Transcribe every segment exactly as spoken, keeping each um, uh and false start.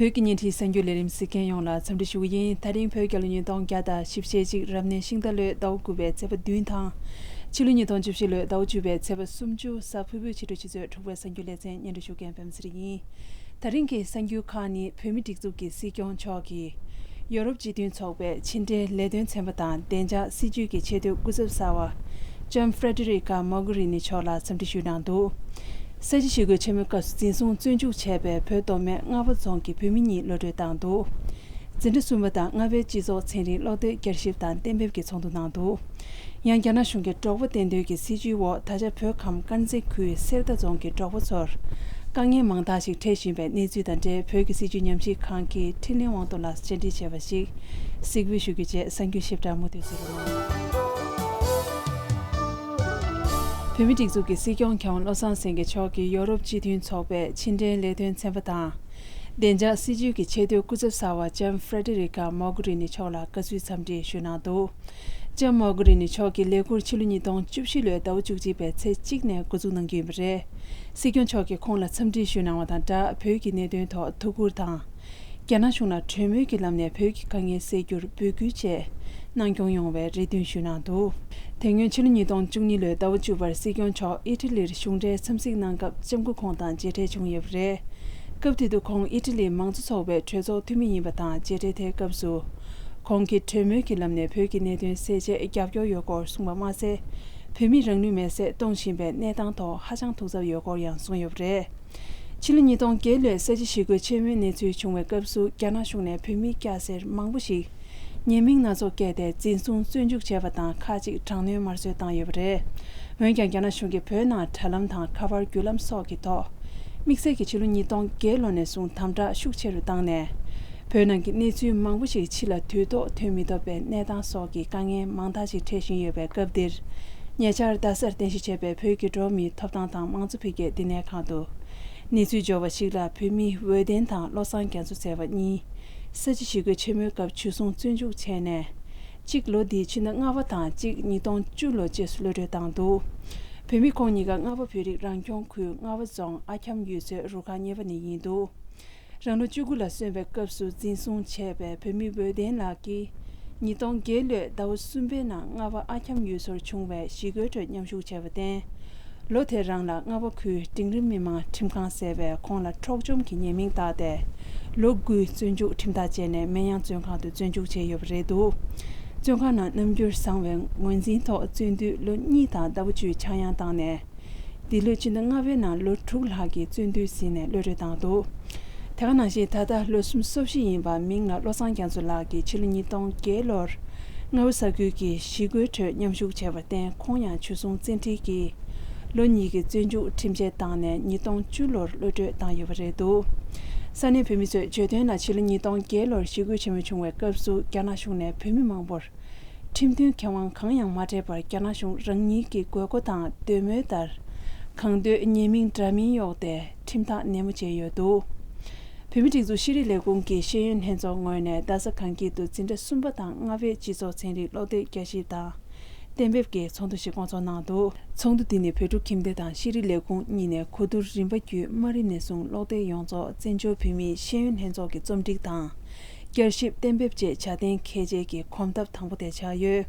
བོད་ཀྱི་བརྙན་འཕྲིན་གསར་འགྱུར་ལས་རིམ་གཟིགས་མཁན་ཡོངས་ལ་འཚམས་འདྲི་ཞུ་གི་ཡིན། ད་རིང་བོད་རྒྱལ་ལོ་ཉིས་སྟོང་བརྒྱ་དང་བཞི་བཅུ་ཞེ་གཅིག་རབ་གནས་ཤིང་རྟ་ལོའི་ཟླ་བ་དགུ་པའི་ཚེས་པ་བདུན་དང་། ཕྱི་ལོ་ཉིས་སྟོང་བཅུ་བཞི་ལོའི་ཟླ་བ་བཅུ་པའི་ཚེས་པ་སུམ་ཅུ། གཟའ་ཕུར་བུའི་ཕྱི་དྲོ་ཆུ་ཚོད་དྲུག་པའི་གསར་འགྱུར་ལེ་ཚན་སྙན་སྒྲོན་ཞུ་མཁན་པད་མ་ཚེ་རིང་ཡིན། ད་རིང་གི་གསར་འགྱུར་ཁག་ནི། བོད་མིའི་སྒྲིག་འཛུགས་ཀྱི་སྲིད་སྐྱོང་མཆོག་གིས་ཡོ་རོབ་སྤྱི་མཐུན་ཚོགས་པའི་ཕྱི་འབྲེལ་ལས་དོན་ཚན་པ་དང་བདེ་འཇགས་སྲིད་ཇུས་ཀྱི་ཆེས་མཐོའི་སྐུ་ཚབ་གསར་པ་ལྕམ་ཧྥེ་ཌེ་རི་ཀ་མོག་རི་ནི་མཆོག་ལ་འཚམས་འདྲི་ཞུས་གནང་འདུག། ས་བྱི་ཞི་རྒོལ་ཆེན་མོའི་སྐབས་སུ་འཛིན་བཟུང་བཙོན་འཇུག་བྱས་པའི་བོད་མདོ་སྨད་རྔ་བ་རྫོང་གི་བོད་མི་གཉིས་གློད་གྲོལ་བཏང་འདུག། འཛིན་གྲྭ་གསུམ་པ་དང་ལྔ་པའི་སྤྱི་ཚོགས་ཚན་རིག་སློབ་དེབ་བསྐྱར་ཞིབ་དང་གཏན་འབེབས་ཀྱི་ཚོགས་འདུ་གནང་འདུག། ཡང་རྒྱ་ནག་གཞུང་གིས་འབྲོག་པ་བདེན་དོན་གྱི་སྲིད་ཇུས་འོག་ད་ཆ་བོད་ཁམས་དཀར་མཛེས་ཁུལ་གསེར་རྟ་རྫོང་གི་འབྲོག་པ་ཚོར་དཀའ་ངལ་མང་དག་ཞིག་འཕྲད་བཞིན་པའི་གནས་ཚུལ་དང་འབྲེལ། བོད་ཀྱི་སྲིད་བྱུས་ཉམས་ཞིབ་ཁང་གི་འཕྲིན་ལས་དབང་རྡོར་ལགས་བཅར་འདྲི་བྱས་པ་ཞིག་གཟིགས་འབུལ་ཞུ་རྒྱུ་བཅས། གསར་འགྱུར་ཞིབ་ཕྲ་མུ་མཐུད་གསན་རོགས་གནང་། བོད་མིའི་སྒྲིག་འཛུགས་ཀྱི་སྲིད་སྐྱོང་མཁས་དབང་བློ་བཟང་སེང་གེ་མཆོག་གིས་ཡོ་རོབ་སྤྱི་མཐུན་ཚོགས་པའི་ཕྱི་འབྲེལ་ལས་དོན་ཚན་པ་དང་། བདེ་འཇགས་སྲིད་ཇུས་ཀྱི་ཆེས་མཐོའི་སྐུ་ཚབ་གསར་པ་ལྕམ་ཧྥེ་ཌེ་རི་ཀ་མོག་རི་ནི་མཆོག་ལ་དགའ་བསུའི་འཚམས་འདྲི་ཞུས་གནང་འདུག། ལྕམ་མོག་རི་ནི་མཆོག་གིས་ལས་ཁུར་ཕྱི་ལོ་ཉིས་སྟོང་བཅུ་བཞི་ལོའི་ཟླ་བ་བཅུ་གཅིག་པའི་ཚེས་གཅིག་ནས་འགོ་འཛུགས་གནང་རྒྱུ་ཡིན་པ་རེད། སྲིད་སྐྱོང་མཆོག་གིས་ཁོང་ལ་འཚམས་འདྲི་ཞུས་གནང་བ་དང་སྦྲགས། བོད་ཀྱི་གནད་དོན་ཐོག་ཐུགས་ཁུར་དང་། རྒྱ་ནག་གཞུང་ལ་གྲོས་མོལ་གྱི་ལམ་ནས་བོད་ཀྱི་དཀའ་ངལ་སེལ་རྒྱུར་འབོད་སྐུལ་བཅས་གནང་སྐྱོང་ཡོང་བའི་རེ་འདུན་ཞུས་གནང་འདུག། དེ་སྔོན་ཕྱི་ལོ་ཉིས་སྟོང་བཅུ་གཉིས་ལོའི་ཟླ་བ་བཅུ་པར་སྲིད་སྐྱོང་མཆོག་ཨི་ཊ་ལིར་གཞུང་འབྲེལ་འཚམས་གཟིགས་གནང་སྐབས་ལྕམ་སྐུ་ཁོང་དང་མཇལ་འཕྲད་བྱུང་ཡོད་པ་རེད། སྐབས་དེ་དུས་ཁོང་ཨི་ཊ་ལིའི་མང་གཙོ་ཚོགས་པའི་གྲོས་ཚོགས་འཐུས་མི་ཡིན་པ་དང་། མཇལ་འཕྲད་དེའི་སྐབས་སུ་ཁོང་གིས་གྲོས་མོལ་གྱི་ལམ་ནས་བོད་ཀྱི་གནད་དོན་སེལ་ཆེད་རྒྱབ་སྐྱོར་ཡོད་སྐོར་གསུངས་པ་མ་ཟད། བོད་མིས་རང་ལུས་མེར་སྲེག་གཏོང་བཞིན་པའི་གནས་སྟངས་ཐོག་ཧ་ཅང་ཐུགས་འཚབ་ཡོད་སྐོར་ཡང་གསུངས་ཡོད་པ་རེད། ཕྱི་ལོ་ཉིས་སྟོང་བརྒྱད་ལོའི་ས་བྱི་ཞི་རྒོལ་ཆེན་མོའི་གནས་ཚུལ་བྱུང་བའི་སྐབས་སུ་རྒྱ་ནག་གཞུང་ནས་བོད་མི་སྐྱ་སེར་མང་པོ་ཞིག་ཉེས་མིང་སྣ་ཚོགས་བཀལ་ཏེ་འཛིན་བཟུང་བཙོན་འཇུག་བྱས་པ་དང་། ཁག་ཅིག་དྲག་གནོན་དམར་གསོད་བཏང་ཡོད་པ་རེད། འོན་ཀྱང་རྒྱ་ནག་གཞུང་གིས་བོད་ནང་དྲ་ལམ་དང་ཁ་པར་བརྒྱུད་ལམ་སོགས་ཀྱི་ཐོག་དམིགས་བསལ་གྱིས་ཕྱི་ལོ་ཉིས་སྟོང་བརྒྱད་ལོ་ནས་བཟུང་དམ་དྲག་ཤུགས་ཆེ་རུ་བཏང་ནས། བོད་ནང་གི་གནས་ཚུལ་མང་པོ་ཞིག་ཕྱི་ལ་དུས་ཐོག་ཐོན་མི་ཐུབ་པའི་གནས་སྟངས་སོགས་ཀྱི་དཀའ་ངལ་མང་དག་ཅིག་འཕྲད་བཞིན་ཡོད་པའི་སྐབས་འདིར། ཉེ་ཆར་རྡ་སར་རྟེན་གཞི་བྱས་པའི་བོད་ཀྱི་འགྲོ་བ་མིའི་ཐོབ་ཐང་དང་མང་གཙོ་འཕེལ་རྒྱས་བསྟི་གནས་ཁང་དུ། གནས་ཚུལ་འབྱོར་བ་ཞིག་ལ། བོད་མི་འོད་ལྡན་དང་བློ་བཟང་རྒྱ་མཚོ་ཟེར་བ་གཉིས། ས་བྱི་ཞི་རྒོལ་ཆེན་མོའི་སྐབས་འཇུ་བཟུང་བཙོན་འཇུག་བྱས་ནས། གཅིག་ལོ་འདིའི་ཕྱི་ཟླ་ལྔ་པ་དང་གཅིག་ཉིས་སྟོང་བཅུ་ལོ་བཅས་སུ་གློད་གྲོལ་བཏང་འདུག། བོད་མི་ཁོང་གཉིས་ཀ་རྔ་བ་བོད་རིགས་རང་སྐྱོང་ཁུལ་རྔ་བ་རྫོང་ཨ་འཁྱམ་ཡུལ་ཚོའི་རུ་ཁག་གཉིས་པ་ནས་ཡིན་འདུག། རང་ལོ་བཅུ་དགུ་ལ་སོན་པའི་སྐབས་སུ་འཛིན་བཟུང་བྱས་པའི་བོད་མི་འོད་ལྡན་ལགས་ཀྱིས། ཉིས་སྟོང་བརྒྱད་ལོའི་ཟླ་བ་གསུམ་པའི་ནང་རྔ་བ་ཨ་འཁྱམ་ཡུལ་ཚོར་བྱུང་བའི་ཞི་རྒོལ་ཁྲོད་མཉམ་ཞུགས་བྱས་པར་བརྟེན། ལོ་དེ་རང་ལ་རྔ་བ་ཁུལ་འབྲིང་རིམ་མི་དམངས་ཁྲིམས་ཁང་ཟེར་བས་ཁོང་ལ་འཕྲོག་བཅོམ་གྱི་ཉེས་མིང་བཏགས་ཏེ། ལོ་དགུའི་བཙོན་འཇུག་ཁྲིམས་ཐག་བཅད་ནས་སྨན་ཡང་བཙོན་ཁང་དུ་བཙོན་འཇུག་བྱས་ཡོད་པ་རེད་འདུག། བཙོན་ཁང་ནང་རྣམ་འགྱུར་བཟང་བའི་ངོས་འཛིན་ཐོག་བཙོན་དུས་ལོ་གཉིས་དང་ཟླ་བ་བཅུའི་ཆག་ཡང་བཏང་ནས། འདི་ལོའི་ཕྱི་ཟླ་ལྔ་པའི་ནང་ལོ་དྲུག་ལྷག་གི་བཙོན་དུས་ཟིན་ནས་གློད་གྲོལ་བཏང་འདུག། དེ་ག་ནང་བཞིན་ད་ལྟ་ལོ་སུམ་ཅུ་སོ་བཞི་ཡིན་པ་མིང་ལ་བློ་བཟང་རྒྱ་མཚོ་ལགས་ཀྱིས་ཕྱི་ལོ་ཉིས་སྟོང་བརྒྱད་ལོར་རྔ་བ་ས་ཁུལ་གྱི་ཞི་རྒོལ་ཁྲོད་མཉམ་ཞུགས་བྱས་པར་བརྟེན། ཁོང་ཡང་འཇུ་བཟུང་བཙན་ཁྲིད་ཀྱིས་ལོ་གཉིས་ཀྱི་བཙོན་འཇུག་ཁྲིམས་ཆད་བཏང་ནས་ཉིས་སྟོང་བཅུ་ལོར་གློད་གྲོལ་བཏང་ཡོད་པ་རེད་འདུག། ས་གནས་བོད་མི་ཚོས་བརྗོད་དོན་ལ་ཕྱི་ལོ་ཉིས་སྟོང་བརྒྱད་ལོར་ཞི་རྒོལ་ཆེན་མོ་བྱུང་བའི་སྐབས་སུ་རྒྱ་ནག་གཞུང་ནས་བོད་མི་མང་པོར། ཁྲིམས་མཐུན་ཁེ་དབང་གང་ཡང་མ་སྤྲད་པར་རྒྱ་ནག་གཞུང་རང་ཉིད་ཀྱི་དགོས་མཁོ་དང་འདོད་མོས་ལྟར་གང་འདོད་ཉེས་མིང་འདྲ་མིན་གཡོགས་ཏེ་ཁྲིམས་ཐག་ནན་མོ་བཅད་ཡོད་འདུག། བོད་མིའི་སྒྲིག་འཛུགས་ཤེས་རིག་ལས་ཁུངས་ཀྱི་ཤེས་ཡོན་ལྷན་ཚོགས་ངོས་ནས་རྡ་ས་གངས་སྐྱིད་དུ་འཛིན་གྲྭ་གསུམ་པ་དང་ལྔ་པའི་སྤྱི་ཚོགས་ཚན་རིག་སློབ་དེབ་བསྐྱར་ཞིབ་དང་གཏན་འབེབས་ཀྱི་ཚོགས་འདུ་ཞིག་སྐོང་ཚོགས་གནང་འདུག། ཚོགས་འདུ་འདི་ནི་བོད་ཕྲུག་ཁྱིམ་སྡེ་དང་ཤེས་རིག་ལས་ཁུངས་གཉིས་ནས་གོ་བསྡུར་རིམ་པ་བརྒྱུད་དམའ་རིམ་ནས་བཟུང་ཀློག་འདོན་ཡོངས་རྫོགས་བཙན་བྱོལ་བོད་མིའི་ཤེས་ཡོན་ལྷན་ཚོགས་ཀྱི་རྩོམ་སྒྲིག་དང་། བསྐྱར་ཞིབ་གཏན་འབེབས་བཅས་བྱ་གཏན་འཁེལ་བྱེད་ཀྱི་གོམ་སྟབས་དང་པོ་དེ་ཆགས་ཡོད།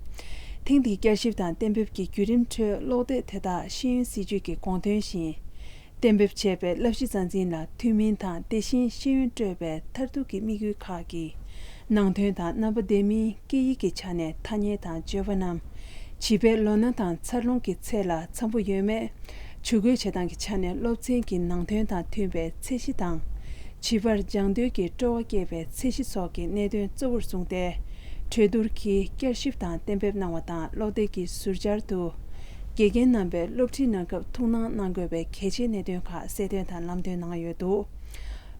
ཐེངས་འདིའི་བསྐྱར་ཞིབ་དང་གཏན་འབེབས་ཀྱི་བརྒྱུད་རིམ་ཁྲོད་ཀློག་དེབ་དེ་དག་ཤེས་ཡོན་སྲིད་བྱུས་ཀྱི་དགོངས་དོན་བཞིན། གཏན་འབེབས་བྱས་པའི་བསླབ་གཞི་རྩ་འཛིན་ལ་མཐུན་མིན་དང་དེ་བཞིན་ཤེས་ཡོན་སྤྲོད་པའི་མཐར་ཐུག་གི་དམིགས་ཡུལ་ཁག་གི་ནང་དོན་དང་རྣམ་པ་ལྡན་མིན་སྐད་ཡིག་གི་ཆ་ནས་ཐ་སྙད་དང་བརྗོད་པ་རྣམས་བྱིས་པའི་ལོ་ན་དང་འཚར་ལོངས་ཀྱི་ཚད་ལ་འཚམ་པོ་ཡོད་མེད། ཇུས་འགོད་བྱེད་སྟངས་ཀྱི་ཆ་ནས་སློབ་ཚན་གྱི་ནང་དོན་དང་མཐུན་པའི་ཚད་གཞི་དང་། བྱིས་པར་སྦྱང་འདོད་ཀྱི་སྤྲོ་བ་སྐྱེད་པའི་ཚད་གཞི་སོགས་ཀྱི་གནད་དོན་གཙོ་བོར་བཟུང་སྟེ། གྲོས་བསྡུར་གྱིས་བསྐྱར་ཞིབ་དང་གཏན་འབེབས་གནང་བ་དང་། ཀློག་དེབ་ཀྱི་ཟུར་བཅར་དུ་དགེ་རྒན་རྣམ་པས་སློབ་ཁྲིད་གནང་སྐབས་ཐུགས་སྣང་གནང་དགོས་པའི་གལ་ཆེའི་གནད་དོན་ཁག་གསལ་སྟོན་དང་ལམ་སྟོན་གནང་ཡོད་འདུག།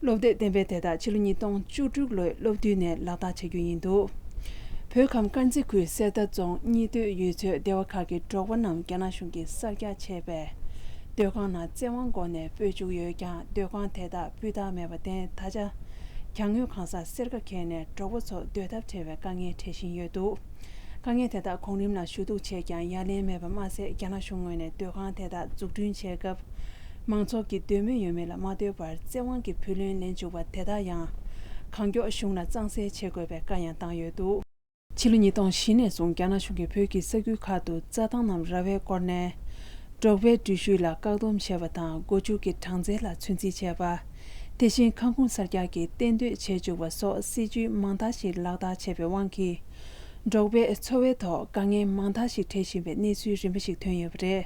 སློབ་དེབ་གཏན་འབེབས་དེ་དག་ཕྱི་ལོ་ཉིས་སྟོང་བཅུ་དྲུག་ལོའི་སློབ་དུས་ནས་ལག་བསྟར་བྱ་རྒྱུ་ཡིན་འདུག། བོད་ཁམས་དཀར་མཛེས་ཁུལ་གསེར་རྟ་རྫོང་གཉེར་སྡོད་ཡུལ་ཚོའི་སྡེ་བ་ཁག་གི་འབྲོག་པ་རྣམས་རྒྱ་ནག་གཞུང་གིས་གསར་རྒྱག་བྱས་པའི་སྡོད་ཁང་ནང་བཙན་དབང་སྒོ་ནས་སྤོས་བཅུག་ཡོད་ཀྱང་། སྡོད་ཁང་དེ་དག་སྤུས་དག་མེད་པར་བརྟེན། ད་ཆ་གྱང་ངོས་གང་སར་སེར་ཀ་འཁྱེར་ནས་འབྲོག་པ་ཚོ་སྡོད་ཐབས་བྲལ་བའི་དཀའ་ངལ་འཕྲད་བཞིན་ཡོད་འདུག། དཀའ་ངལ་དེ་དག་གོང་རིམ་ལ་ཞུ་གཏུག་བྱས་ཀྱང་ཡ་ལན་མེད་པ་མ་ཟད། རྒྱ་ནག་གཞུང་ངོས་ནས་སྡོད་ཁང་དེ་དག་འཛུགས་སྐྲུན་བྱེད་སྐབས། མང་ཚོགས་ཀྱི་འདོད་མོས་ཡོད་མེད་ལ་མ་ལྟོས་པར་བཙན་དབང་གིས་བུ་ལོན་ལེན་བཅུག་པ་དེ་དག་ཡང་ གང་མགྱོགས་གཞུང་ལ་གཙང་སེལ་བྱེད་དགོས་པའི་བཀའ་ཡང་བཏང་ཡོད་འདུག་ཕྱི་ལོ་ཉིས་སྟོང་བཞི་ནས་བཟུང་རྒྱ་ནག་གཞུང་གིས་བོད་ཀྱི་ས་ཁུལ་ཁག་ཏུ་རྩྭ་ཐང་རྣམས་ར་བས་བསྐོར་ནས། འབྲོག་པའི་འགྲུལ་བཞུད་ལ་བཀག་སྡོམ་བྱས་པ་དང་། སྒོ་ཕྱུགས་ཀྱི་གྲངས་ཚད་ལ་ཚོད་འཛིན་བྱས་པ། དེ་བཞིན་ཁང་ཁུངས་གསར་རྒྱག་གི་གཏན་སྡོད་བྱེད་བཅུག་པ་སོགས་སྲིད་ཇུས་མང་དག་ཞིག་ལག་བསྟར་བྱས་པའི་དབང་གིས། འབྲོག་པའི་འཚོ་བའི་ཐོག་དཀའ་ངལ་མང་དག་ཞིག་འཕྲད་བཞིན་པའི་གནས་ཚུལ་རིམ་པ་ཞིག་ཐོན་ཡོད་པ་རེད།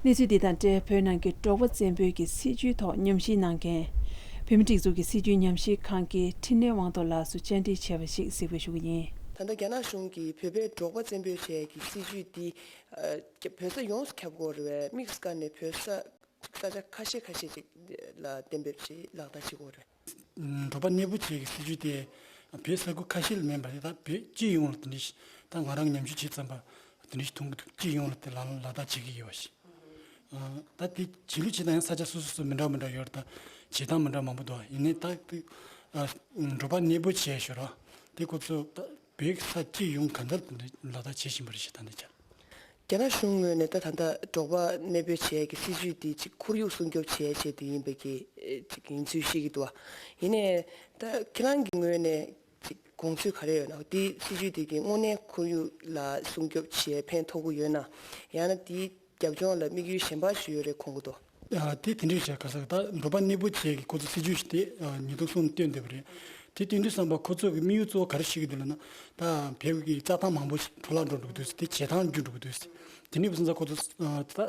གནས་ཚུལ་འདི་དང་འབྲེལ་བོད་ནང་གི་འབྲོག་པ་བཙན་པོའི་གི་སྲིད་ཇུས་ཐོག་ཉམས་ཞིབ་གནང་མཁན། བོད་མིའི་སྒྲིག་འཛུགས་ཀྱི་སྲིད་ཇུས་ཉམས་ཞིབ་ཁང་གི་འཕྲིན་ལས་དབང་ཐོག་ལགས་སུ་བཅར་འདྲི་བྱས་པ་ཞིག་གཟིགས་འབུལ་ཞུ་གི་ཡིན། ད་ལྟ་རྒྱ་ནག་གཞུང་གིས་བོད་པའི་འབྲོག་པ་བཙན་པོའི་གྲས་ཀྱི་སྲིད་ཇུས་འདི། ཨ། བོད་ས་ཡོངས་སུ་ཁྱབ་དགོས་རེད་པས། དམིགས་སུ་བཀར་ནས་བོད་ས་ས་ཆ་ཁ་ཤས་ཁ་ཤས་ཅིག་ལ་གཏན་འབེབས་བྱས་ལག་བསྟར་བྱེད་དགོས་རེད། འབྲོག་པ་གནས་སྤོ་བྱེད་ཀྱི་སྲིད་ཇུས་དེ་བོད་ས་ཁུལ་ཁ་ཤས་ལ་མིན་པར་ད་བོད་སྤྱི་ཡོངས་ལ་དེ་འདྲ་ཞིག་ད་ང་རང་ཉམས་ཞིབ་བྱས་ཙམ་པ་དེ་འདྲ་ཞིག་མཐོང་གི་འདུག་སྤྱི་ཡོངས་ལ་དེ་ལག་ལག་བསྟར་བྱེད་ཀྱི་ཡོད་པ་ཞིག་ཨ། ད་དེ་བྱེད་ལུགས་བྱེད་སྟངས་ཡང་ས་ཆ་སོ་སོ་སོ་མི་འདྲ་མི་འདྲ་ཡོད་རེད། ད་བྱེད་སྟངས་མི་འདྲ་མང་པོ་འདུག་ཡིན་ནའི་ད་དེ་ཨ། འབྲོག་པ་གནས་སྤོ་བྱས་ཞོར་ར་དེ་ཁོ་ཚོ་ད་བོད་ས་སྤྱི་ཡོངས་གང་འདྲ་ལག་བསྟར་བྱེད་བཞིན་པ་རེད་ཞེས་ད་འདི་ཆ། རྒྱ་ནག་གཞུང་ངོས་ནས་ད་ད་ལྟ་འབྲོག་པ་གནས་སྤོ་བྱེད་ཡས་ཀྱི་སྲིད་ཇུས་འདི་ཅིག་ཁོར་ཡུག་སྲུང་སྐྱོབ་བྱེད་ཡས་ཆེད་དུ་ཡིན་པའི་གི་ཨེ་ཅིག་ཡིན་ཚུལ་བཤད་ཀྱི་འདུག་བ། ཡིན་ནའི་ད་ཁྱེད་རང་གི་ངོས་ནས་ཅིག་དགོངས་ཚུལ་ག་རེ་ཡོད་ན། འདི་སྲིད་ཇུས་འདི་གི་དངོས་གནས་ཁོར་ཡུག་ལ་སྲུང་སྐྱོབ་བྱེད་ཡས་ཕན་ཐོགས་ཀྱི་ཡོད་ན། ཡང་ན་འདིའི་རྒྱབ་ལྗོངས་ལ་དམིགས་ཡུལ་གཞན་པ་ཞིག་ཡོད་རེད་མཁོ་གི་འདུག་ཨ། དེ་དེ་འདྲའི་བྱས་ག་ས་ད་འབྲོག་པ་གནས་སྤོ་བྱེད་ཀྱི་ཁོ་ཚོ་སྲིད་ཇུས་ཤིག་དེ་ཨ། ཉིས་སྟོང་གསུམ་བཏོན་བསྡད་པ་རེད། དེ་བཏོན་དུས་ཙམ་པ་ཁོ་ཚོ་གི་དམིགས་ཡུལ་གཙོ་བོ་ག་རེ་བཤད་ཀྱི་འདུག་ལབ་ན། ད་བོད་ཀྱི་རྩྭ་ཐང་མང་པོ་ཞིག་འཕྲོ་བརླག་འགྲོ་འགྲོ་གི་འདུག་དེ་བྱེ་ཐང་འགྱུར་འགྲོ་གི་འདུག་དེ་འདྲ་ཡིན་པ་སོང་ཙང་ཁོ་ཚོ་ཨ། ད་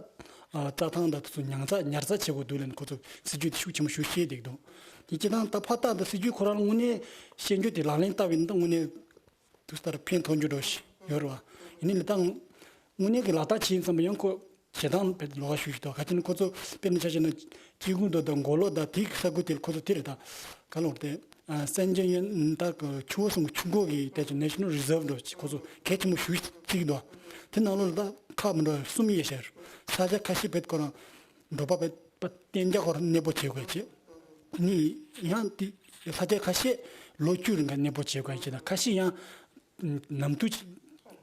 ཨ། རྩྭ་ཐང་དང་དེ་ཚོ་ཉར་ཚགས་ཉར་ཚགས་བྱེད་དགོས་འདུག་ལབ་ནས་ཁོ་ཚོ་སྲིད་ཇུས་དེ་ཤུགས་ཆེན་པོ་ཞིག་བཤད་བསྡད་ཀྱི་འདུག་དེ་སྤྱིར་བཏང་ད་ཕར་བལྟས་ན་སྲིད་ཇུས་ཁོ་རང་ལ་དངོས་གནས་བཤད་རྒྱུ་དེ་ལག་ལེན་བསྟར་བ་ཡིན་ན་ད་དངོས་གནས་དུས་ལྟར་ཕན་ཐོགས་རྒྱུ་འདྲ་ཞིག་ཡོད་རེད་བ། ཡིན་ནའི་ལ་ད་དངོས་གནས་ཀྱི་ལག་བསྟར་བྱེད་ཡིན་བསམ་པ་ཡང་ཁོ་བྱེད་སྟངས་དཔེ་ལོགས་ཀ་ཞིག་འདུག་ག་ཅི་ན་ཁོ་ཚོ་དཔེར་ན་ཆ་བཞག་ན་སྐྱེ་རྒུ་མདོ་དང་མགོ་ལོག་དང་དེའི་ས་ཁུལ་དེར་ཁོ་ཚོ་དེ་རེད། ད་ག་ལོག་དེ་ཨ། སན་ཅན་ཡོན་ད་ཆུ་བོ་གསུམ་གྱི་ཆུ་འགོ་གི་དེ་ཆུ་National Reserve་འགྲོ་ཅིག་ཁོ་ཚོ་གལ་ཆེན་པོ་ཞིག་བརྩི་གི་འདུག་དེ་ནང་ལོགས་ལ་ད་ཁག་མི་འདྲ་བ་གསུམ་ཡས་ཤར་ས་ཆ་ཁ་ཤས་བེད་ཁོ་རང་འབྲོག་པ་བེད་པ་གཏན་འཇགས་ཁོ་རང་གནས་སྤོ་བྱེད་དགོས་ཅེས། ནི་ཡང་དེ་ས་ཆ་ཁ་ཤས་ལོ་བཅུ་རིང་ག་གནས་སྤོ་བྱེད་དགོས་ཅེས་དང་ཁ་ཤས་ཡང་ནམ་དུས་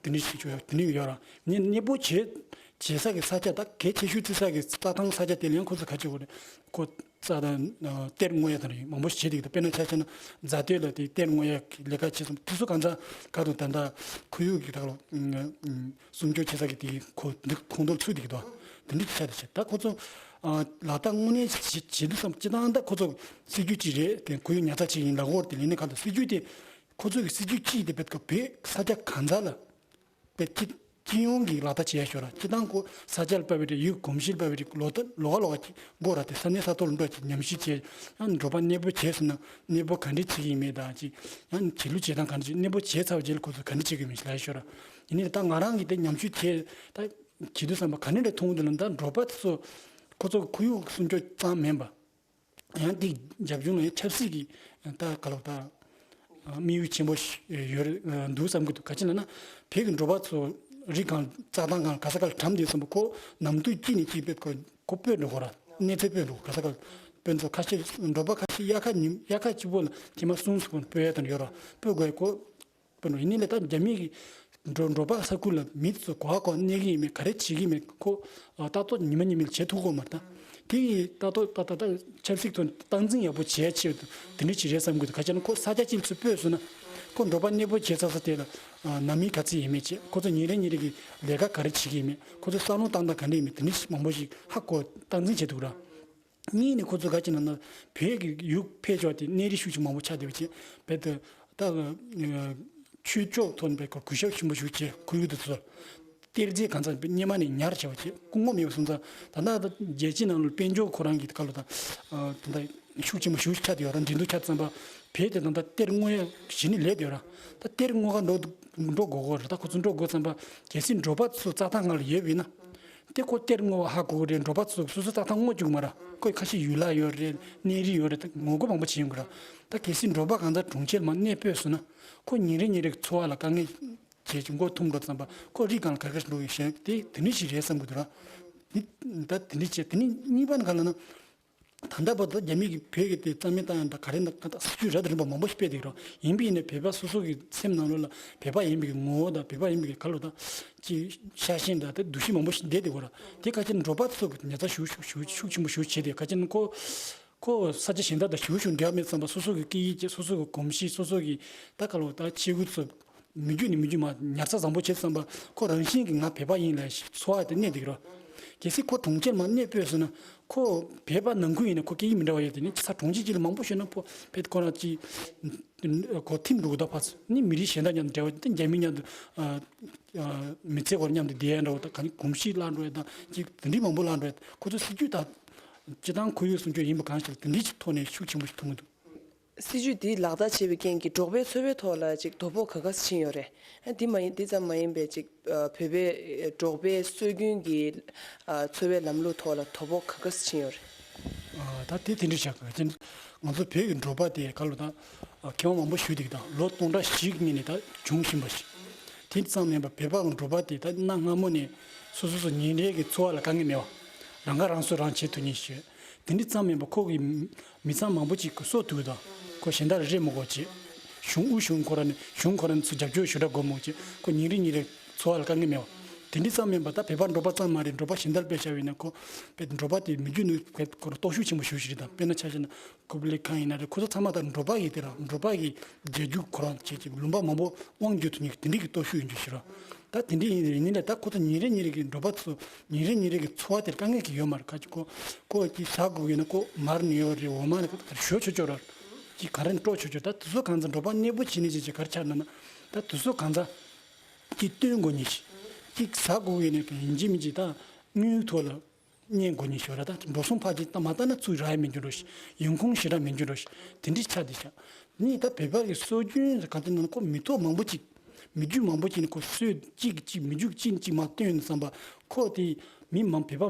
དེ་འདྲ་ཞིག་བྱུང་ཡོད་དེ་འདྲ་ཡོད་ར། ནི་གནས་སྤོ་བྱེད་བྱེད་ས་གི་ས་ཆ་ད་གལ་ཆེ་ཤོས་བརྩི་ས་གི་རྩྭ་ཐང་ས་ཆ་དེ་ལ་ཡང་ཁོ་ཚོ་ག་ཅི་དགོས་རེད། ཁོ་རྩྭ་དང་གཏེར་རྔོ་ཡ་དང་རིགས་མང་པོ་ཞིག་བྱེད་བསྡད་ཀྱི་འདུག་དཔེར་ན་ཆ་བཞག་ན་རྫ་སྟོད་ལ་དེ་གཏེར་རྔོ་ཡ་གི་ལས་ཀ་བྱེད་སོང་དེ་ཚོ་གང་ཚ་ག་དང་ད་ལྟ་ཁོར་ཡུག་གི་ད་ལོ་སྲུང་སྐྱོབ་བྱེད་ས་གི་དེ་ཁོ་འདི་ཁོང་ཁྲོ་ཚུད་བསྡད་ཀྱི་འདུག་དེ་འདྲ་ཆ་དེ་བྱེད་ད་ཁོ་ཚོ་ལག་བསྟར་དངོས་གནས་བྱེད་དུས་སམ་སྤྱི་བཏང་ད་ཁོ་ཚོ་སྲིད་ཇུས་གཅིག་རེད་དེ་ཁོར་ཡུག་ཉར་ཚགས་བྱེད་ཡིན་ལ་འོར་དེ་ལས་ནི་ག་ད་སྲིད་ཇུས་དེ་ཁོ་ཚོ་གི་སྲིད་ཇུས་གཅིག་དེ་བེད་ཀ་བོད་ས་ཆ་གང་ཚ་ལ། པའི་སྤྱི་སྤྱི་ཡོངས་ཀྱི་ལག་བསྟར་བྱས་ཤོག་ར། སྤྱི་བཏང་ཁོ་ས་ཆ་ལ་དཔག་པའི་རིགས་ཡུལ་གོམས་གཤིས་ལ་དཔག་པའི་རིགས་ལོ་ལྟར་ལོ་ག་ལོ་ག་ཅིག་སྒོ་ར་དེ་ས་གནས་ས་ཐོག་ལ་འགྲོ་ཅིག་ཉམས་ཞིབ་བྱས་ཡང་འབྲོག་པ་གནས་སྤོ་བྱས་སོང་ན་གནས་སྤོ་ག་འདྲས་བྱེད་ཀྱི་མེད་དང་ཅིག་ཡང་བྱེད་ལུགས་བྱེད་སྟངས་ག་འདྲས་ཅིག་གནས་སྤོ་བྱས་ཚར་བའི་རྗེས་ལ་ཁོ་ཚོ་ག་འདྲས་བྱེད་ཀྱི་མིན་ཞིག་ལབ་ཤོག་ར། ཡིན་ནའི་ད་ང་རང་གིས་དེ་ཉམས་ཞིབ་བྱས་ད་བྱེད་དུས་བསམ་པ་ག་འདྲས་འདྲ་མཐོང་གི་འདུག་ལ་ད་འབྲོག་པ་ཚོ་ཁོ་ཚོ་ཁོར་ཡུག་སྲུང་སྐྱོབ་ཙམ་མིན་པ། ཡང་དེའི་རྒྱབ་ལྗོངས་ལ་ཡང་ཆབ་སྲིད་ཀྱི་ད་ག་ལོག་ད་དམིགས་ཡུལ་ཆེན་པོ་ཞིག་ཡོད་རེད་འདུག་བསམ་གྱི་འདུག་ག་ཅི་ལབ་ན་བོད་ཀྱི་འབྲོག་པ་ཚོ་རི་སྒང་རྩྭ་ཐང་སྒང་ག་ས་ག་ལ་གྲམ་བསྡད་བསམ་པ་ཁོ་ནམ་དུས་གཅིག་ནས་གཅིག་བེད་ཁོ་ཁོ་སྤོས་འགྲོ་གོ་ར་གནས་ཚུལ་སྤོས་འགྲོ་གོ་ག་ས་ག་ལ་དཔེ་མཚོན་ཁ་ཤས་འབྲོག་པ་ཁ་ཤས་དབྱར་ཁ་ཉིན་དབྱར་ཁ་གཅིག་པོ་ལ་ཁྱིམ་མ་གསུམ་གསུམ་སྤོས་ཡ་དང་ཡོད་ར་སྤོས་དགོས་ཁོ། དཔེར་ན་ཡིན་ནའི་ལས་ད་རྒྱ་མི་གི་འགྲོ་འགྲོ་པ་ས་ཁུལ་ལ་མི་ཚོ་གོ་བ་གོ་གནས་ཀྱི་ཡིན་མེད་ག་རེ་བྱེད་ཀྱི་མེད་ཁོ་ཏག་ཏག་ཉི་མ་ཉི་མ་ལ་བྱེད་ཐུབ་ཀྱི་མ་རེད་ད། དེ་ཡི་ཏག་ཏག་ཏག་ཏག་ཏག་ཆབ་སྲིད་ཐོག་སྟངས་འཛིན་ཡག་པོ་བྱས་ཆེད་དུ་དེ་འདྲ་ཅིག་རེད་བསམ་གྱི་འདུག་ག་ཅི་ན་ཁོ་ས་ཆ་གཅིག་ཚུར་སྤོས་སོང་ན་ཁོ་འགྲོ་པ་གནས་སྤོ་བྱེད་ཚར་ས་དེ་ལ་ནང་མི་ག་ཚོད་ཡིན་མེད་བྱེད་ཁོ་ཚོ་ཉིན་རེ་ཉིན་རེ་གི་ལས་ཀ་ག་རེ་བྱེད་ཀྱི་ཡིན་མེད་ཁོ་ཚོ་བསམ་བློ་བཏང་སྟངས་ག་འདྲ་ཡིན་མེད་དེ་འདྲ་མང་པོ་ཞིག་ཧ་གོ་སྟངས་འཛིན་བྱེད་ཐུབ་ར། གཉིས་ནས་ཁོ་ཚོ་ག་ཅི་ན་ན་བོད་ཀྱི་ཡུལ་ཕལ་ཆེ་བ་དེ་གནས་རི་ཤུགས་ཆེན་མང་པོ་ཆགས་བསྡད་པ་བྱས་བོད་དུ་ད་ཆོས་ཕྱོགས་ཐོན་པའི་སྐོར་གུས་ཞབས་ཆེན་པོ་ཞིག་བྱས་ཁོར་ཡུག་དེ་ཚོ་གཏེར་རྫས་གང་ཚང་སྙེ་མ་ནས་ཉར་བྱས་པ་བྱས་སྐུ་ངོ་མེད་པ་སོང་ཙང་ད་ལྟ་རྒྱལ་སྤྱི་ནང་ལ་དཔལ་འབྱོར་ཁོ་རང་གི་སྐབས་ལ་ད་ད་ལྟ་ཤུགས་ཆེན་པོ་ཞིག་ཆགས་བསྡད་ཡོད་ར་འགྲན་བསྡུར་ཆགས་ཙམ་པ་བོད་དེ་ད་ལྟ་གཏེར་རྔོ་ཡ་གཞི་ནས་ལས་བསྡད་ཡོད་ར་ད་གཏེར་རྔོ་ག་འགྲོ་འགྲོ་དགོས་གོ་ར་ད་ཁོ་ཚོ་འགྲོ་དགོས་ཙམ་པ་གལ་སྲིད་འགྲོ་པ་ཚོ་རྩྭ་ཐང་སྒང་ལ་ཡོད་པ་ཡིན་ན། དེ་ཁོ་གཏེར་རྔོ་བ་ཧ་གོ་གི་རེད། འགྲོ་པ་ཚོ་སོ་སོ་རྩྭ་ཐང་རྔོ་བཅུག་མ་ར་ཁོས་ཁ་ཤས་ཡུལ་ལྷ་ཡོད་རེད་གནས་རི་ཡོད་རེད་ད་ངོ་རྒོལ་མང་པོ་བྱེད་ཡོང་གི་ར་ད་གལ་སྲིད་འགྲོ་པ་གང་ཚ་གྲོང་ཁྱེར་མ་གནས་སྤོས་སོང་ན་ཁོ་ཉིན་རེ་ཉིན་རེ་གི་འཚོ་བ་ལ་དཀའ་ངལ་བྱེད་ཀྱི་མགོ་འཐོམ་འགྲོ་ཙམ་པ་ཁོ་རི་སྒང་ལ་ག་ག་འགྲོ་ཡོད་ཤེས་དེ་དེ་འདྲ་ཞིག་རེད་བསམ་གི་འདུག་ར། འདི་ད་དེ་འདྲ་བྱས་དེ་ནི་གཉིས་པ་ནི་ག་ལ་ན། ད་ལྟ་བར་དུ་རྒྱ་མི་གིས་བོད་ཀྱི་དེ་རྩ་མེད་བཏང་ཡང་འདྲ་ག་རེ་འདྲ་ག་ད་སྲིད་ཇུས་རབ་དང་རིམ་པ་མང་པོ་ཞིག་སྤེལ་བསྡད་ཀྱི་རེད། ཡིན་པ་ཡིན་ནའི་བོད་པ་སོ་སོ་གི་སེམས་ནང་ལོགས་ལ་བོད་པ་ཡིན་པའི་གི་ངོ་བོ་དང་བོད་པ་ཡིན་པའི་གི་ག་ལོ་ད་ཅིག་ཤ་ཞེན་དང་དེ་འདུ་ཤེས་མང་པོ་ཞིག་བསྡད་བསྡད་ཀྱི་རེད། དེ་ཁ་ཅིག་འགྲོ་པ་ཚོ་གི་ཉར་ཚགས་ཞུ་ཞུ་ཞུ་ཤུགས་ཆེན་པོ་ཞུ་བྱས་ཏེ་ཁ་ཅིག་ཁོ་ ཁོ་ས་ཆ་གཞན་དག་དང་ཞུ་ཞུ་འབྲེལ་བ་མེད་བསམ་པ། སོ་སོ་གི་སྐད་ཡིག་ཅིག་སོ་སོ་གི་གོམས་གཤིས། སོ་སོ་གི་ད་ག་ལོ་ད་ཆས་གོས་ཚོ་མི་རྒྱུད་ནས་མི་རྒྱུད་མ་ཉར་ཚགས་བཟང་པོ་བྱེད་བསམ་པ། ཁོ་རང་བཞིན་གྱིས་ང་བོད་པ་ཡིན་ལབ་ཞིག་ཚོར་བ་དེ་གནས་བསྡད་ཀྱི་རོ། གལ་སྲིད་ཁོ་གྲོང་ཁྱེར་མར་གནས་སྤོས་སོང་ན། ཁོ་བོད་པ་ནང་ཁུལ་ཡིན་ན་ཁོ་སྐད་ཡིག་མི་འདྲ་བ་ཡོད་དེ་ནི་ས་གྲོང་ཁྱེར་གཅིག་ལ་མང་པོ་ཤོད་ན་ཕོ་ཕེད་ཁོ་རང་ཅིག་ཁོ་ཐིམ་འགྲོ་གི་ད་ཕ་ཚོ་ནི་མི་རིགས་གཞན་དག་མཉམ་དུ་འབྲེལ་བ་དེ་རྒྱ་མི་མཉམ་དུ་མི་ཚེ་བར་མཉམ་དུ་བསྡད་ཡ་འདྲ་བོ་ད་ག་ནི་གོམས་གཤིས་བརླག་འགྲོ་ཡ་དང་ཅིག་དེ་འདྲའི་མང་པོ་བརླག་འགྲོ་ཡ། ཁོ་ཚོ་སྲིད་ཇུས་ད་སྤྱི་བཏང་ཁོར་ཡུག་སྲུང་སྐྱོབ་ཡིན་པ་གང་ཞིག་དེ་འདྲའི་ཅིག་ཐོག་ནས་ཤུགས་ཆེན་པོ་ཞིག་ཐུབ་མི་འདུག། སྲིད་ཇུས་འདི་ལག་བསྟར་བྱས་པའི་རྐྱེན་གྱིས་འབྲོག་པའི་འཚོ་བའི་ཐོག་ལ་ཅིག་དོ་ཕོག་ག་ག་ཕྱིན་ཡོད་རེད། ཨ་འདི་མ་ཡིན་འདི་ཙམ་མ་ཡིན་པའི་ཅིག་ཨ་བོད་པའི་འབྲོག་པའི་སྲོལ་རྒྱུན་གྱི་ཨ་འཚོ་བའི་ལམ་ལུགས་ཐོག་ལ་དོ་ཕོག་ག་ག་ཕྱིན་ཡོད་རེད། ཨ་ད་དེ་དེ་འདྲ་བྱ་དགོས་ཅན། ང་ཚོ་བོད་ཀྱི་འབྲོག་པ་དེ་ག་ལོ་ད་ཨ་མཁས་དབང་མང་པོ་ཞུས་འདུག་ད་ལོ་སྟོང་ཕྲག་བཞི་གི་སྔོན་ནས་ད་བྱུང་བཞིན་པ་ཞིག། དེ་ཙམ་མིན་པ་བོད་པ་གི་འབྲོག་པ་དེ་ད་གནའ་སྔ་མོ་ནས་སོ་སོ་སོ་ཉིན་རེ་གི་འཚོ་བ་ལ་དཀའ་ངལ་མེད་པ། རང་ཁ་རང་གསོ་རང་བྱེད་ཐུབ་མཁན་ཞིག། དེ་འདྲ་ཙམ་མིན་པ་ཁོ་གི་མི་ཚང་མང་པོ་ཅིག་གི་སྲོག་ཐུག་དང་ཁོ་གཞན་དག་ལ་རེ་མི་དགོས་བྱེད། གཞུང་དབུས་གཞུང་ཁོ་ར་ནས་གཞུང་ཁོ་ར་ནས་ཚུར་རྒྱབ་སྐྱོར་ཞུ་འདྲ་དགོས་མོ་བྱེད་ཁོ་ཉིན་རེ་ཉིན་རེ་འཚོ་བ་ལ་དཀའ་ངལ་མེད་པ། དེ་འདྲ་ཙམ་མིན་པ་ད་བོད་པ་འབྲོག་པ་ཙམ་མ་རེད། འབྲོག་པ་གཞན་དག་དཔེ་བཞག་པ་ཡིན་ན་ཁོ་བོད་འབྲོག་པ་དེ་མི་རྒྱུད་ནས་བོད་ཁོ་ར་སྟོབས་ཤུགས་ཆེན་པོ་ཞེ་པོ་ཞིག་རེད། ད་དཔེར་ན་ཆ་བཞག་ན་ཀུབ་ལི་ཁང་ཡིན་ན་རེད། ཁོ་ཚོ་ཚང་མ་ད་འབྲོག་པ་གི་དེ་ར་འབྲོག་པ་གི་རྒྱལ་རྒྱུད་ཁོ་རང་བྱེད་ཀྱི་ལུང་པ་མང་པོ་དབང་བསྒྱུར་ཐུབ་མཁན་དེ་འདྲའི་གི་སྟོབས་ཤུགས་ཡིན་རྒྱུ་ཞིག་རེད། ད་དེ་འདྲ་ཡིན་ཡིན་ནའི་ད་ཁོ་ཚོ་ཉིན་རེ་ཉིན་རེ་གི་འབྲོག་པ་ཚོ་ཉིན་རེ་ཉིན་རེ་གི་འཚོ་བ་དེར་དཀའ་ངལ་གྱི་ཡོད་མ་རེད། ཁ་ཅིག་ཁོ་ཁོ་ཅིག་ཟ་དགོས་ཡོད་ན་ཁོ་མར་ནས་ཡོད་རེད། འོ་མ་ནས་ཁོ་ཚོ་ག་རེ་ཞོ་ཆོ་ཆོ་ར་ཅིག་ག་རེ་ནས་སྤྲོ་ཆོ་ཆོ། ད་དེ་ཚོ་གང་ཚ་འབྲོག་པ་གནས་སྤོ་བྱེད་ནས་ཅིག་ཅིག་ག་རེ་ཆགས་ན་ན་ད་དེ་ཚོ་གང་ཚ་ཅིག་སྟོན་དགོས་ཉིན་ཞིག་ཅིག་ཟ་དགོས་ཡོད་ནས་ཡིན་གཅིག་མིན་གཅིག་ད་དངུལ་ཐོག་ལ་གཉེན་སྒོ་ནས་ཞོར་ད་འགྲོ་སོང་ཕར་ཅིག་ད་མ་ལྟ་ན་ཚུར་རག་ཡ་མི་འགྱུར་རོ་ཞིག། ཡོང་ཁུངས་ཞེ་དྲག་མི་འགྱུར་རོ་ཞིག། དེ་འདྲའི་ཆ་དེ་ཤག། ནི་ད་བོད་པ་གི་སྲོལ་རྒྱུན་ག་དེ་ན་ཁོ་མི་ཐོག་མང་པོ་ཅིག་མི་རྒྱུད་མང་པོ་ཅིག་ནི་ཁོ་སྲོལ་གཅིག་གཅིག་མི་རྒྱུད་གཅིག་གཅིག་མ་བཏོན་ཡོང་བསམ་པ་ཁོ་དེ་མི་མང་བོད་པ་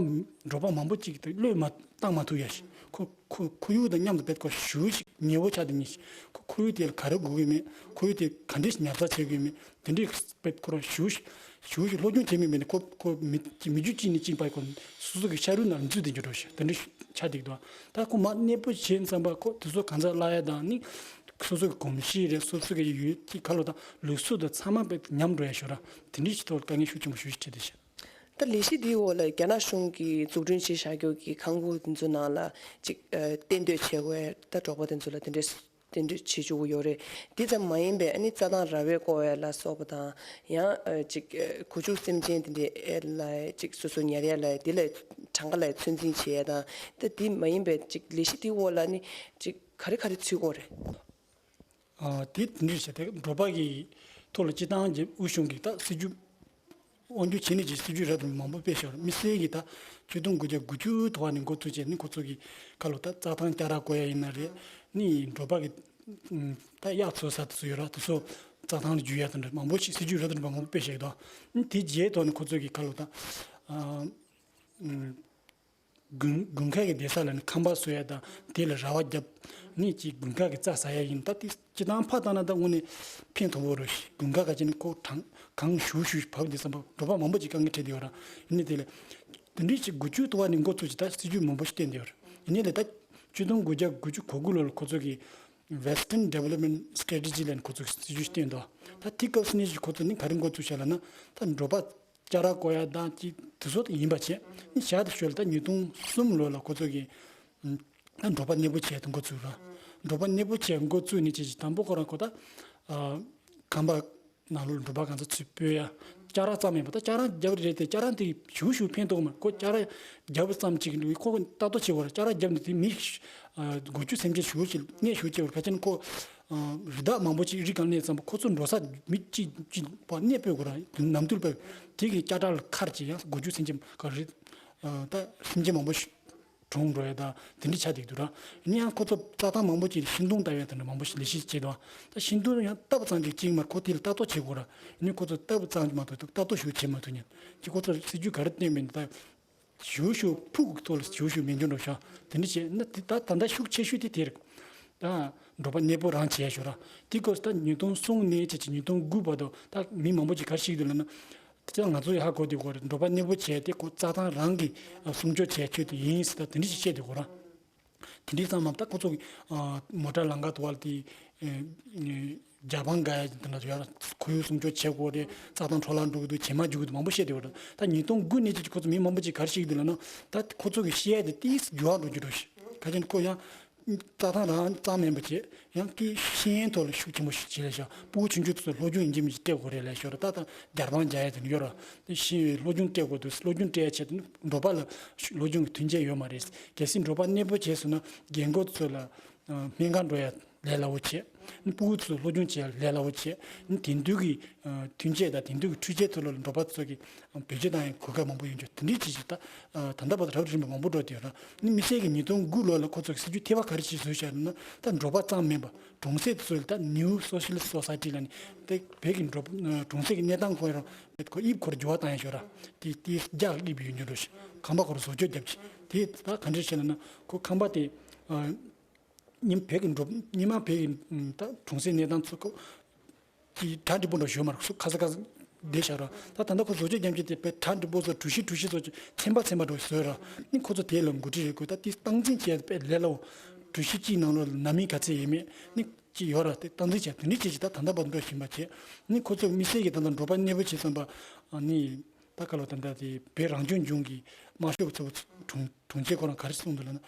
འབྲོག་པ་མང་པོ་ཅིག་ཏུ་བློས་མ་བཏང་མ་ཐུབ་ཡ་ཞིག། ཁོ་ཁོ་ཁོར་ཡུག་དང་མཉམ་དུ་བེད་ཁོ་ཞུ་ཞིག་ཉེ་བོ་ཆགས་དེ་ཉིད་ཞིག། ཁོ་ཁོར་ཡུག་དེ་ལ་ག་རེ་དགོས་ཀྱི་མེད། ཁོར་ཡུག་དེ་ག་འདྲས་ཉར་ཚགས་བྱེད་དགོས་མེད། དེ་འདྲའི་དཔེ་ཁོ་རང་ཞུ་ཞུ་ཞུ་སློབ་སྦྱོང་བྱེད་མི་མེད་ནས་ཁོ་ཁོ་མི་མི་རྒྱུད་གཅིག་ནས་གཅིག་བར་ཁོ་སོ་སོ་གི་ཤ་རུས་ནང་འཛུལ་དེ་འགྱུར་རོ་ཞེས་དེ་འདྲའི་ཆ་འདུག་དོ། ད་ཁོ་མ་གནས་སྤོ་བྱེད་བསམ་པ་ཁོ་དེ་ཚོ་གང་ཟག་བརླག་ཡ་དང་ནི་སོ་སོ་གི་གོམས་གཤིས་རེད། སོ་སོ་གི་ཡུལ་གྱི་ཁ་ལོ་དང་ལུགས་སྲོལ་དང་ཚང་མ་དཔེ་ཉམས་འགྲོ་ཡ་ཞོར་ར་དེ་འདྲའི་ཞིག་ཐོག་དཀའ་ངལ་ཤུགས་ཆེན་པོ་ཞུ་ཞིག་བྱེད་དེ་ཤག། ད་ལས་གཞི་འདིའི་འོག་ལ་རྒྱ་ནག་གཞུང་གིས་འཛུགས་སྐྲུན་བྱས་བཞག་རྒྱུ་གི་ཁང་ཁུག་འདི་ཚོ་ནང་ལ་ཅིག་གཏན་སྡོད་བྱེད་དགོས་ད་འབྲོག་པ་དེ་ཚོ་ལ་དེ་འདྲས། དེ་འདྲ་བྱེད་བཅུག་གི་ཡོད་རེད། དེ་ཙམ་མ་ཡིན་པའི་ཨ་ནི་རྩྭ་ཐང་ར་བས་བསྐོར་བའི་ལ་སོགས་པ་དང་ཡང་ཨ་ཅིག་ཨ་སྒོ་ཕྱུགས་སེམས་ཅན་དེ་འདྲའི་ཨེ་ལ་ཅིག་སོ་སོ་ཉར་ཡ་ལ་དེ་ལ་གྲངས་ཀ་ལ་ཚོད་འཛིན་བྱེད་ཡ་དང་ད་དེ་མ་ཡིན་པའི་ཅིག་ལས་གཞི་དེའི་འོག་ལ་ནི་ཅིག་ག་རེ་ག་རེ་ཚུད་ཀྱི་ཡོད་རེད། ཨ་དེ་དེ་འདྲ་བྱས་ཏེ་འབྲོག་པ་གི་ཐོག་ལ་སྤྱི་བཏང་གི་དབུས་གཞུང་གི་ད་སྲིད་ཇུས། དབང་སྒྱུར་བྱས་ནས་ཀྱི་སྲིད་ཇུས་རབ་དང་རིམ་པ་མང་པོ་སྤེལ་ཤོར། དམིགས་བསལ་གྱིས་ད་ཆིག་སྟོང་དགུ་བརྒྱ་དགུ་བཅུ་དུ་བ་ནས་འགོ་བཙུགས་བྱས་ནས་ཁོ་ཚོ་གི་ཁ་ལོ་ད་རྩྭ་ཐང་བསྐྱར་ར་བརྐོ་ཡ་ཡིན་ན་རེད། ནི་འབྲོག་པ་གི་ད་གཡག་འཚོ་ས་དེ་ཚོ་ཡོད་ར་དེ་ཚོ་རྩྭ་ཐང་ལ་བསྒྱུར་ཡ་དེ་འདྲ་མང་པོ་ཞིག་སྲིད་ཇུས་རབ་དང་རིམ་པ་མང་པོ་སྤེལ་བཞག་གི་འདུག། ནི་དེ་རྗེས་ཐོག་ནས་ཁོ་ཚོ་གི་ཁ་ལོ་ད་ཨ་ཨ། དགུན་དགུན་ཁ་གི་བསྡད་ས་ལ་ནི་ཁང་པ་བཟོ་ཡ་དང་དེ་ལ་ར་བ་བརྒྱབ་ནི་ཅིག་དགུན་ཁ་གི་རྩྭ་ཟ་ཡ་ཡིན། ད་དེ་སྤྱི་བཏང་ཕར་བཏང་ན་ད་དངོས་གནས་ཕན་ཐོགས་པོ་རེད་ཤི། དགུན་ཁ་ག་ཅི་ནི་ཁོ་གྲང་གང་ཞུ་ཞུ་བབ་འདི་བསམ་པ་འབྲོག་པ་མང་པོ་ཅིག་དཀའ་ངལ་འཕྲད་དེ་ཡོད་ར། ཡིན་ནི་དེ་ལ་དེ་འདྲའི་ཅིག་དགུ་བཅུ་དུ་བ་ནི་འགོ་ཚུགས་ཅིག་ད་སྲིད་ཇུས་མང་པོ་ཞིག་བསྟན་དེ་ཡོད་ར། ཡིན་ནི་ལ་ད་ཆིག་སྟོང་དགུ་བརྒྱ་དགུ་བཅུ་གོ་དགུ་ལོ་ལ་ཁོ་ཚོ་གི་Western Development Strategy ལ་ནི་ཁོ་ཚོ་གི་སྲིད་ཇུས་ཞིག་བསྟན་འདུག། ད་དེ་སྐབས་སུ་ནི་ཁོ་ཚོ་ནི་ག་རེ་འགོ་ཚུགས་ཤག་ལབ་ན་ད་འབྲོག་པ། ཅ་ར་བརྐོ་ཡ་དང་ཅི་དེ་ཚོ་ཡིན་པ་བྱས། ནི་ཞག་དེ་ཤོད་ལ་ད་ཉིས་སྟོང་གསུམ་ལོ་ལ་ཁོ་ཚོ་གི་ཨ་འབྲོག་པ་གནས་སྤོ་བྱས་ཏེ་འགོ་བཙུགས་ར། འབྲོག་པ་གནས་སྤོ་བྱས་འགོ་བཙུགས་ནས་ཅི་ཅི་དང་པོ་ཁོ་རང་ཁོ་ད་ཨ་ཁང་པ་ནང་ལོགས་འབྲོག་པ་གང་ཚ་ཚུད་སྤོས་ཡ། ཅ་ར་ཙམ་མེད་པ་ད་ཅ་ར་རྒྱབ་རེད་དེ་ཅ་ར་དེ་ཞུ་ཞུ་ཕན་ཐོགས་མ་ཁོ་ཅ་ར་རྒྱབ་ཙམ་ཅིག་ཁོ་ལྟ་རྟོག་བྱེད་དགོས་ར། ཅ་ར་རྒྱབ་ནས་དེ་མི་ཨ་དགུ་བཅུ་སེམས་ཅན་ཞུ་ཞིག་གནས་ཞུ་བྱེད་དགོས་ར། ཁ་ཅན་ཁོ། རི་དྭགས་མང་པོ་ཅིག་རི་སྒང་གནས་ཙམ་པ་ཁོ་ཚོ་འགྲོ་ས་མི་གཅིག་གཅིག་པ་གནས་སྤོས་དགོས་ར། ནམ་དུས་པ་དེ་གི་ལྕགས་དྲ་ལ་མཁར་ཅིག་ཡང་དགུ་བཅུ་སེམས་ཅན་ག་རི་ད་སེམས་ཅན་མང་པོ་ཞིག་གྲོངས་འགྲོ་ཡ་ད་དེ་འདྲ་ཆགས་བསྡད་འདུག་ར། ཡིན་ཡང་ཁོ་ཚོ་རྩྭ་ཐང་མང་པོ་ཅིག་ཤིང་སྡོང་བཏབ་ཡ་དེ་འདྲ་མང་པོ་ཞིག་ལས་གཞི་བྱས་འདུག། ད་ཤིང་སྡོང་ཡང་བཏབ་པ་ཙམ་གྱིས་གཅིག་མ་ཁོ་དེ་ལ་ལྟ་རྟོག་བྱེད་དགོས་ར། ཡིན་ནའི་ཁོ་ཚོ་བཏབ་པ་ཙམ་གྱིས་མ་གཏོགས་ལྟ་རྟོག་ཞིག་བྱེད་མ་ཐུབ་ཉན་གྱི་ཁོ་ཚོ་སྲིད་ཇུས་ག་རེ་བཏོན་མིན་ད། ཞུ་ཞུ་ཕུག་གི་ཐོག་ལ་ཞུ་ཞུ་མི་འགྱུར་འགྲོ་ཤག། དེ་འདྲ་བྱས་ན་དེ་ད་ད་ལྟ་ཤུགས་ཆེ་ཤོས་དེ་དེ་རེད། ད་འབྲོག་པ་གནས་སྤོ་རང་བྱས་ཞོར་ར། དེ་སྐབས་སུ་ད་ཉིས་སྟོང་གསུམ་ནས་བྱས་ཀྱི་ཉིས་སྟོང་དགུ་བར་དུ་ད་མི་མང་པོ་ཅིག་ག་རེ་ཤེས་ཀྱི་འདུག་ལབ་ན། དེ་ང་ཚོ་ཡི་ཧ་གོ་བསྡད་ཀྱི་ཡོད་རེད། འབྲོག་པ་གནས་སྤོ་བྱས་ཏེ་ཁོ་རྩྭ་ཐང་རང་གི་སྲུང་སྐྱོབ་བྱས་ཆོད་དེ་ཡིན་ཟེར་ད་དེ་འདྲ་ཞིག་བཤད་བསྡད་ཀྱི་ཡོད་ར། དེ་འདྲའི་ཙམ་མ་ད་ཁོ་ཚོ་གི་མོ་ཊ་ལམ་ཁ་དུ་བ་ལ་དེ། རྒྱ་དཔུང་འགའ་ཡ་དེ་འདྲ་ཡོད་ར། ཁོར་ཡུག་སྲུང་སྐྱོབ་བྱེད་དགོས་རེད། རྩྭ་ཐང་འཕྲོ་བརླག་འགྲོ་གི་འདུག། བྱེ་མ་རྒྱུག་གི་འདུག་མང་པོ་བཤད་བསྡད་ཡོད་རེད། ད་ཉིས་སྟོང་དགུ་ནས་ཅིག་ཁོ་ཚོ་མི་མང་པོ་ཅིག་ག་རེ་བཤད་ཀྱི་འདུག་ལབ་ན། ད་ཁོ་ཚོ་གི་བཤད་ཡ་དེ་ཏིས་འགྱུར་བ་འགྲོ་རྒྱུ་རེད་ཤག། ད་ཁྱེད་ཁོ་ཡང་རྩྭ་ཐང་རང་རྩྭ་མེད་པ་བྱས། ཡང་ཀི་ཤེས་ཡོན་ཐོག་ལ་ཤུགས་ཆེན་པོ་ཞིག་བྱེད་ལས་ཤག་ཕྲུ་གུ་ཆུང་ཆུང་ཚོ་སློབ་སྦྱོང་ཡིན་གཅིག་མིན་གཅིག་སྤྲད་དགོས་རེད་ལས་ཤོར། ད་ད་རྒྱལ་དབང་རྒྱག་ཡ་དེ་ནི་ཡོད་ར། དེ་ཤེས་ཡོན་སློབ་སྦྱོང་སྤྲད་དགོས་འདུག་སློབ་སྦྱོང་སྤྲད་ཡ་ཆེད་དུ་འབྲོག་པ་ལ་སློབ་སྦྱོང་གི་མཐུན་རྐྱེན་ཡོད་མ་རེད། གལ་སྲིད་འབྲོག་པ་གནས་སྤོ་བྱས་སོང་ན་རྒན་རྒོན་ཚོ་ལ་སྨན་ཁང་འགྲོ་ཡ་ལས་སླ་བོ་བྱས། ཕྲུ་གུ་ཚོ་སློབ་སྦྱོང་བྱེད་ཡ་ལས་སླ་བོ་བྱས། དེང་དུས་ཀྱི་མཐུན་རྐྱེན་དང་དེང་དུས་ཀྱི་འཕྲུལ་ཆས་ཐོག་ལ་འབྲོག་པ་ཚོ་གི་བེད་སྤྱོད་བཏང་ཡ་གོ་སྐབས་མང་པོ་ཡོད་འཇུག་དེ་འདྲའི་ཅིག་ཅིག་ད་ད་ལྟ་བར་དུ་རབ་རིམ་པ་མང་པོ་འགྲོ་དུས་ར། ནི་མི་སེར་གྱི་ཉིས་སྟོང་དགུ་ལོ་ལ་ཁོ་ཚོ་གི་སྲིད་ཇུས་ཐེ་བ་ག་རེ་ཞིག་བཟོས་བཞག་ན། ད་འབྲོག་པ་ཙམ་མིན་པ་གྲོང་གསེབ་ཚོ་ལ་ད་New Socialist Society ལ་ནི་དེ་བོད་ཀྱི་འབྲོག་གྲོང་གསེབ་ཀྱི་གནས་སྟངས་ཁོ་རང་ཁོ་དབྱིབས་ཁོར་འགྱུར་བ་བཏང་ཡ་ཞོར་ར། དེ་དེ་རྒྱག་དབྱིབས་ཡོད་འགྱུར་རོ་ཞིག་ཁང་པ་ཁོ་རང་བཟོ་བཅོས་རྒྱབ་ཅིག་དེ་ད་ག་འདྲ་བྱས་ན་ན་ཁོ་ཁང་པ་དེ་ཉིན་བོད་ཀྱི་འབྲོག་ཉི་མ་བོད་ཀྱི་ད་གྲོང་གསེབ་གནས་སྟངས་ཚོ་ཁོ། དེ་གྲ་འགྲིག་པོ་འདྲ་ཞུ་མ་རེད། སུ་ཁ་ས་ཁ་ས་བསྡད་བཞག་ར། ད་ད་ལྟ་ཁོ་བཟོ་བཅོས་རྒྱབ་ཀྱི་དེ་དཔེ་གྲ་འགྲིག་པོ་བཟོ་གྲུ་བཞི་གྲུ་བཞི་བཟོ་ཚན་པ་ཚན་པ་འདྲ་བཟོས་ར། ནི་ཁོ་ཚོ་དེ་ལ་འགོ་ཁྲིད་རེད་དགོས། ད་དེ་སྟངས་འཛིན་བྱས་དཔེ་ལས་སླ་བོ། གྲུ་བཞི་གཅིག་ནང་ལོགས་ལ་ནང་མི་ག་ཚད་ཡོད་མེད་ནི་གཅིག་ཡོད་ར། དེ་སྟངས་འཛིན་བྱས་དེ་འདྲ་བྱས་ཀྱི་ད་ད་ལྟ་བར་འགྲོ་བཞིན་པ་བྱས། ནི་ཁོ་ཚོ་མི་སེར་གྱི་ད་ལྟ་འབྲོག་པ་གནས་སྤོ་བྱས་ཙམ་པ་ནི། ད་ག་ལོ་ད་ལྟ་དེ་བོད་རང་སྐྱོང་ལྗོངས་ཀྱི་དམར་ཤོག་ཚོ་དྲུང་དྲུང་ཆེ་ཁོ་རང་ག་རེ་གསུངས་འདུག་ལབ་ན།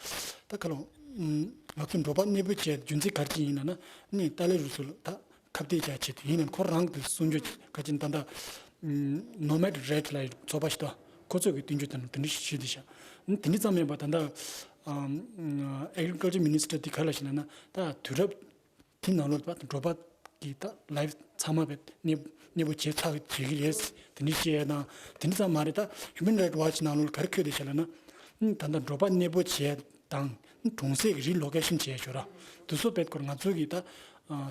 ད་ག་ལོ། ང་ཚོ་འབྲོག་པ་གནས་སྤོ་བྱས་རྒྱུ་མཚན་ག་རེ་ཅིག་ཡིན་ལབ་ན། ནི་ཏཱ་ལའི་རུ་ཚོ་ལ་ད་ཁ་གཏད་བྱ་ཆེད་དུ་ཡིན་ནམ། ཁོ་རང་གི་གསུང་ཆོས་ག་ཅིག་ད་ལྟ་Nomad Red ལ་ཚོགས་པ་ཞིག་ཏུ་ཁོ་ཚོ་གི་སྟོན་རྒྱུ་དང་དེ་འདྲ་ཞིག་ཞུས་ཏེ་བཞག་དེ་འདྲ་ཙམ་མིན་པ་ད་ལྟ་Agriculture Minister དེ་ག་ལ་ཞིག་ལབ་ན། ད་དུས་རབས་དེ་ནང་ལོགས་ད་འབྲོག་པ་གི་ད་life ཚང་མ་བས་གནས་གནས་སྤོ་བྱས་ཚར་བྱེད་ཀྱི་རེད། དེ་འདྲ་བཤད་ཡ་དང་། དེ་འདྲ་ཙམ་མ་རེད། ད་Human Rights Watch ནང་ལོགས་ག་རེ་འཁོད་འདུག་ཞེ་ལབ་ན། ད་ལྟ་འབྲོག་པ་གནས་སྤོ་བྱས་དང་གྲོང་གསེབ་relocation བྱས་ཞོར་ར། དེ་ཚོ་དཔེ་སྐོར་ང་ཚོ་གི་ད་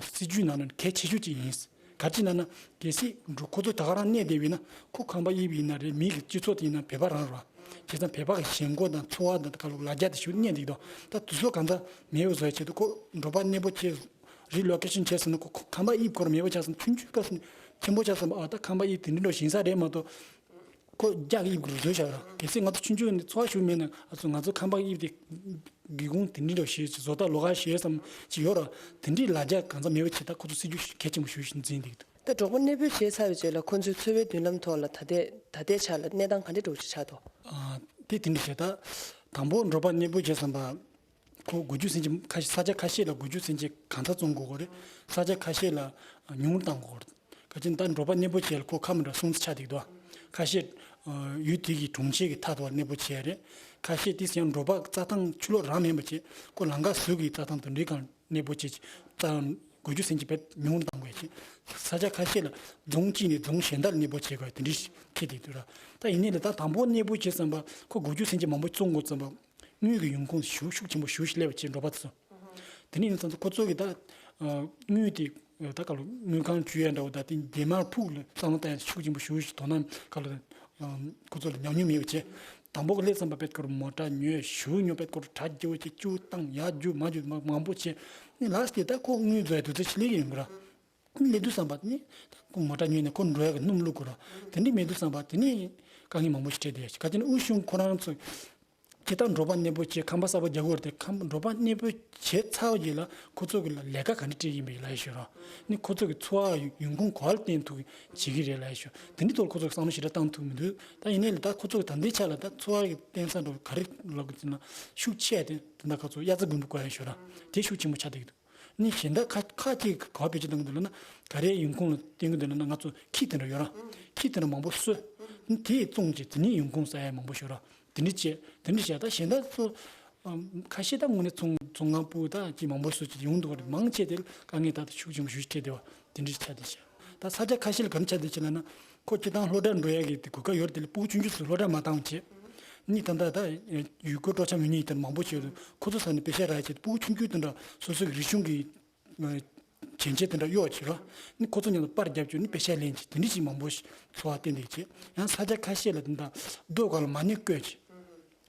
སྲིད་ཇུས་ནང་ལ་གལ་ཆེ་ཤོས་ཅིག་ཡིན། ག་རེ་ཅིག་ན་ན། གལ་སྲིད་འགྲོ་ཁོ་ཚོ་ད་ག་རང་གནས་བསྡད་པ་ཡིན་ན། ཁོ་ཁང་པ་དབྱིབས་ཡིན་ན་རེད། མི་གི་སྤྱི་ཚོགས་དེ་ཡིན་ན་བོད་པ་རང་རེད་བ། བྱས་ཙང་བོད་པ་གི་ཞེན་ཁོག་དང་ཚོར་བ་དང་ད་ག་ལོ་ལ་རྒྱ་དེ་ཞུ་གནས་འདུག་དོ། ད་དུས་ཚོད་གང་ཙམ་མེད་པ་བཟོ་ཡ་ཆེད་དུ་ཁོ་འབྲོག་པ་གནས་སྤོ་བྱས་relocation བྱས་ཟིན་ན་ཁོ་ཁོ་ཁང་པ་དབྱིབས་ཁོ་རང་མེད་པ་ཆགས་ཟིན། ཆུང་ཆུང་སྐབས་སུ་ཆེན་པོ་ཆགས་ཟིན་པ། ཨ་ད་ཁང་པ་དབྱིབས་དེ་འདྲ་འགྲོ་ཞིང་ས་རེད་མ་གཏོགས། ཁོ་རྒྱག་ཡིབ་རུ་བཟོས་བཞག་ར། གལ་སྲིད་ང་ཚོ་ཆུང་ཆུང་ནས་འཚོ་བ་ཞུགས་མེད་ན། ཨ་ཚོ་ང་ཚོ་ཁང་པ་ཡིབ་དེ་སྒེའུ་ཁུང་དེ་འདྲི་འདྲ་ཞིག་བཟོ་ལྟ་ལོགས་ཀ་ཞིག་ཙམ་ཅིག་ཡོད་ར། དེ་འདྲི་ལ་རྒྱ་གང་ཚ་མེད་པ་བྱེད། ད་ཁོ་ཚོ་སྲིད་ཇུས་གལ་ཆེན་པོ་ཞུ་བཞིན་འཛིན་འདུག་ད་འབྲོག་པ་གནས་སྤོས་བྱས་ཚར་བའི་རྗེས་ལ་ཁོ་ཚོའི་འཚོ་བའི་མདུན་ལམ་ཐོག་ལ་ད་ལྟའི་ད་ལྟའི་ཆ་ལ་གནས་སྟངས་ག་འདྲ་འདྲ་བོ་ཞིག་ཆགས་འདུག་ཨ་དེ་དེ་འདྲི་བྱས། ད་དང་པོ་འབྲོག་པ་གནས་སྤོས་བྱས་ཙམ་པ། ཁོ་དགུ་བཅུ་སེན་ཅི་ཁ་ཤས། ས་ཆ་ཁ་ཤས་ལ་དགུ་བཅུ་སེན་ཅི་གང་ཚ་བཙོང་དགོས་ཀྱི་རེད། ས་ཆ་ཁ་ཤས་ལ་ཉུང་རུ་བཏང་དགོས་ཀྱི་རེད། ག་ཅིན་ད་འབྲོག་པ་གནས་སྤོ་བྱས་ལ་ཁོ་ཁ་མི་འདྲ་སོང་ཚེ་ཆ་འདུག་དོ། ཁ་ཤས་ཡུལ་དེ་གི་གྲོང་ཁྱེར་གྱི་མཐའ་དུ་བ་གནས་སྤོ་བྱས་རེད། ཁ་ཤས་དེ་ཡང་འབྲོག་པ་རྩྭ་ཐང་ཕྱི་ལོགས་རང་མིན་པ་བྱས། ཁོ་ལམ་ཁ་ཟུར་གྱི་རྩྭ་ཐང་དུ་འདྲེ་གང་གནས་སྤོ་བྱས། རྩྭ་དགུ་བཅུ་སེན་ཅི་བེད་ཉུང་རུ་བཏང་དགོས་ཀྱི། ས་ཆ་ཁ་ཤས་ལ་རྫོང་གཅིག་ནས་རྫོང་གཞན་དག་ལ་གནས་སྤོ་བྱེད་དགོས་དེ་འདྲ་ཁེལ་བསྡད་འདུག་ར། ད་ཡིན་ནའི་ལ་ད་དང་པོ་གནས་སྤོ་བྱས་ཙམ་པ་ཁོ་དགུ་བཅུ་སེན་ཅི་མང་པོ་བཙོང་དགོས་ཙམ་པ། དངུལ་གྱི་ཡོང་ཁུངས་ཤུགས་ཤུགས་ཆེན་པོ་ཞེ་པོ་ཅིག་སླེབས་པ་བྱས། འབྲོག་པ་ཚོ། དེ་ནས་ཡིན་ཙང་ཁོ་ཚོ་གི་ད་དངུལ་དེ་ད་ག་ལོ་དངུལ་ཁང་བཅུག་ཡ་འདྲ་བོ། ད་དེ་རྒྱ་མར་ཕུག་ལ་བསམ་བློ་བཏང་ཡ་ཤུགས་ཆེན་པོ་ཞེ་པོ་ཅིག་དོ་སྣང་ག་ལོ་ཁོ་ཚོ་ལ་ཉམས་མྱོང་མེད་པ་བྱས། དང་པོ་གི་སླེབས་ཙམ་པ་དཔེ་སྐོར་མོ་ཊ་ཉོས། ཞུ་ཉོ་དཔེ་སྐོར་དྲ་རྒྱ་བོ་ཅིག་བཅུག་བཏང་། ཡར་རྒྱུག་མར་རྒྱུག་མ་མང་པོ་བྱས། ནི་ལ་སྟེ་ད་ཁོ་དངུལ་བཟོ་ཡ་དུས་ཚོད་ཅིག་སླེབས་ཀྱི་ཡོང་གི་ར། སླེབས་དུས་ཙམ་པ་ནི་ད་ཁོ་མོ་ཊ་ཉོས་ནས་ཁོ་འགྲོ་ཡ་གི་སྣུམ་བླུག་དགོས་ར། དེ་འདྲ་མེད་དུས་ཙམ་པ་དེ་ནི་དཀའ་ངལ་མང་པོ་ཞིག་འཕྲད་བསྡད་ཡ་ཞིག་ག་ཅིན་དབུས་གཞུང་ཁོ་རང་ཚོ་ཇི་ལྟར་འབྲོག་པ་གནས་སྤོ་བྱས་ཁང་པ་གསར་པ་རྒྱག་དགོས་རེད་དེ། ཁང་འབྲོག་པ་གནས་སྤོ་བྱས་ཚར་བའི་རྗེས་ལ་ཁོ་ཚོ་གི་ལས་ཀ་ག་འདྲ་སྤྲད་ཀྱི་ཡིན་པ་ལབ་ཡ་ཞིག་ར། ནི་ཁོ་ཚོ་གི་འཚོ་བ་ཡོང་ཁུངས་ག་པར་བརྟེན་ཐུབ་བྱེད་ཀྱི་རེད་ལབ་ཡ་ཞིག་དེ་འདྲའི་ཐོག་ལ་ཁོ་ཚོ་གི་བསམ་བློ་ཞེ་དྲག་བཏང་ཐུབ་མི་འདུག་ད་ཡིན་ནའི་ལ་ད་ཁོ་ཚོ་གི་ད་ལྟའི་ཆ་ལ་ད་འཚོ་བ་གི་བརྟེན་ས་འདྲ་བོ་ག་རེ་ལབ་དགོས་ཟེར་ན། ཤུགས་ཆེ་བ་དེ་ད་ལྟ་ཁོ་ཚོ་དབྱར་རྩྭ་དགུན་འབུ་བརྐོ་ཡ་ཞིག་ར། དེ་ཤུགས་ཆེན་པོ་ཆགས་བསྡད་ཀྱི་འདུག་ནི་གཞན་དག་ཁ་ཁ་ཅིག་ག་པར་བེད་སྤྱོད་གཏོང་གི་འདུག་ལབ་ན། ག་རེ་ཡོང་ཁུངས་ལ་བརྟེན་གྱི་འདུག་ལབ་ན། ང་ཚོ་ཁྱི་དེ་འདྲ་ཡོད་ར། ཁྱི་དེ་འདྲ་མང་པོ་གསོ། དེ་བཙོང་བྱས་དེ་ནས་ཡོང་ཁུངས་བཙལ་ཡ་མང་པོ་ཞིག་ར། དེ་འདྲ་བྱས་དེ་འདྲ་བྱས། ད་གཞན་དག་ཚོ་ཁ་ཤས་ད་དངོས་གནས་ཚོང་ཚོང་ཁང་སྤུ་ད་ཅིག་མང་པོ་གསོ་ཅིག་ཡོང་འདུག་རེད། མང་ཆེ་དེ་ལ་དཀའ་ངལ་ད་ད་ཤུགས་ཆེན་པོ་ཞེ་པོ་ཅིག་འཕྲད་བསྡད་པ་དེ་འདྲ་ཆགས་བསྡད་ཤག་ད་ས་ཆ་ཁ་ཤས་ལ་ག་འདྲ་ཆགས་བསྡད་ཅིག་ལབ་ན། ཁོ་སྤྱིར་བཏང་སློབ་གྲྭ་འགྲོ་ཡ་གི་དེ་གོ་སྐབས་ཡོད་རེད། དེ་ལ་ཕྲུ་གུ་ཆུང་ཆུང་ཚོ་སློབ་གྲྭ་མ་བཏང་བྱས། ནི་ད་ལྟ་ད་ཡུལ་སྐོར་སྤྲོ་འཆམ་ཡོང་མཁན་དེ་མང་པོ་ཞིག་ཡོད་རེད། ཁོ་ཚོ་ས་ནས་པེ་ཤ་རག་བྱས། ཕྲུ་གུ་ཆུང་ཆུང་དེ་འདྲ་སོ་སོ་གི་རིག་གཞུང་གི་བྱས་རྗེས་དེ་འདྲ་གཡོག་བྱེད་རོགས། ནི་ཁོ་ཚོ་མཉམ་དུ་པར་རྒྱབ་བཅུག་ནི་པེ་ཤ་ལེན་བྱེད། དེ་འདྲ་ཞིག་མང་པོ་ཞིག་འཚོ་བ་བརྟན་བསྡད་བྱེད། ཡང་ས་ཆ་ཁ་ཤས་ལ་དེ་འདྲ་རྡོ་སྒང་ལ་མ་ཎི་བརྐོས་བྱེད།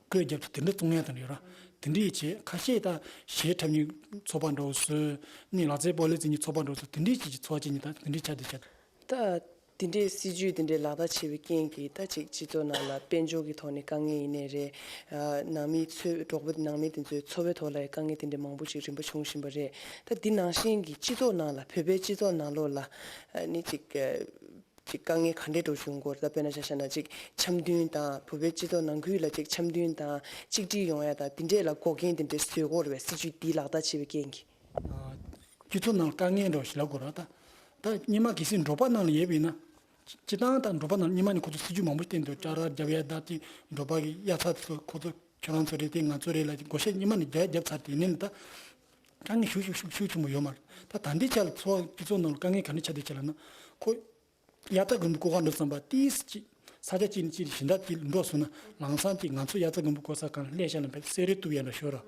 བརྐོས་རྒྱབ་ཚུལ་དེ་འདྲ་བཙོང་ཡ་དང་ཡོད་ར། དེ་འདྲ་ཡིན་བྱས་ཁ་ཤས་ད་གཞས་འཁྲབ་མཁན་ཚོགས་པ་འདྲ་བོ་བཟོས། ནི་ལག་རྩེད་སྤོ་ལོ་རྩེ་མཁན་ཚོགས་པ་འདྲ་བོ་བཟོས། དེ་འདྲ་ཞིག་གི་འཚོ་བ་སྐྱེལ་མཁན་ད་དེ་འདྲ་ཆགས་བསྡད་བྱེད། ད་དེ་འདྲའི་སྲིད་ཇུས་དེ་འདྲའི་ལག་བསྟར་བྱས་པའི་རྐྱེན་གྱིས་ད་ཅིག་སྤྱི་ཚོགས་ནང་ལ་དཔལ་འབྱོར་གྱི་ཐོག་ནས་དཀའ་ངལ་ཡིན་ནའི་རེད། ཨ་ནང་མི་ཚོའི་འབྲོག་པ་ནང་མི་དེ་ཚོའི་འཚོ་བའི་ཐོག་ལ་ཡང་དཀའ་ངལ་དེ་འདྲ་མང་པོ་ཞིག་རིམ་པ་བྱུང་བཞིན་པ་རེད། ད་འདི་ནང་བཞིན་གྱི་སྤྱི་ཚོགས་ནང་ལ་བོད་པའི་སྤྱི་ཚོགས་ནང་ལོགས་ལ་ཨ་ནི་ཅིག་ཨ་ ཅིག་དཀའ་ངལ་ག་འདྲས་འགྲོ་བྱུང་གོ་རེད། ད་དཔེར་ན་ཆ་བཞག་ན་ཅིག་འཆམ་མཐུན་དང་བོད་པའི་སྤྱི་ཚོགས་ནང་ཁུལ་ལ་ཅིག་འཆམ་མཐུན་དང་གཅིག་སྒྲིལ་ཡོང་ཡ་དང་དེ་འདྲས་ལ་འགོག་རྐྱེན་དེ་འདྲས་བཟོས་གོ་རེད་པས། སྲིད་ཇུས་འདི་ལག་བསྟར་བྱེད་པའི་རྐྱེན་གྱིས། སྤྱི་ཚོགས་ནང་དཀའ་ངལ་འགྲོ་ཞིག་ལབ་དགོས་ར། ད་ད་སྔོན་མ་གལ་སྲིད་འབྲོག་པ་ནང་ལ་ཡོད་པ་ཡིན་ན། སྤྱི་བཏང་ད་འབྲོག་པ་ནང་སྔོན་མ་ནས་ཁོ་ཚོ་སྲིད་ཇུས་མང་པོ་བཏིང་འདུག་ཅ་ར་རྒྱབ་ཡ་ད་ཅིག་འབྲོག་པ་གི་དབྱར་རྩྭ་དེ་ཚོ་ཁོ་ཚོ་ཁྱོད་རང་ཚོ་རེད། དེ་ང་ཚོ་རེད་ལབ་ཅིག་བགོ་བཤའ་སྔོན་མ་ནས་རྒྱག་རྒྱབ་ཚར། དེ་ནས་ད་དཀའ་ངལ་ཤུགས་ཤུགས་ཤུགས་ཤུགས་ཆེན་པོ་ཡོད་མ་རེད། ད་ད་ལྟའི་ཆ་ལ་ཚོ་སྤྱི་ཚོགས་ནང་ལ་དཀའ་ངལ་ག་འདྲ་ཆགས་བསྡད་ཆགས་ལབ་ན། ཁོ་དབྱར་རྩྭ་དགུན་འབུ་བརྐོ་ག་འགྲོ་བསམ་པ་ཏིས་ཅིག་ས་ཆ་གཅིག་ནས་གཅིག་གཞན་དག་ཅིག་འགྲོ་སོང་ན་ལམ་སང་ཅིག་ང་ཚོ་དབྱར་རྩྭ་དགུན་འབུ་བརྐོ་ས་གང་སླེབས་ཤག་ལབ་པའི་གསལ་རེ་གཏུབ་ཡ་འདྲ་ཤོར་ར།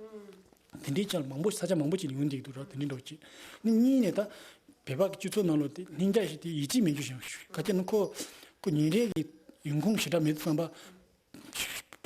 དེ་འདྲའི་ཆ་ལ་མང་པོ་ས་ཆ་མང་པོ་ཅིག་ལ་ཡོང་བསྡད་འདུག་ར། དེ་འདྲའི་འགྲོ་ཅིག་ནི་གཉིས་ནས་ད་བོད་པ་གི་སྤྱི་ཚོགས་ནང་ལོགས་དེ་ལྷིང་འཇགས་ཤིག་དེ་ཡིད་ཆེས་མེད་རྒྱུ་ཞིག་ག་ཅི་ན་ཁོ་ཁོ་ཉིན་རེ་གི་ཡོང་ཁུངས་ཞེ་དྲག་མེད་བསམ་པ།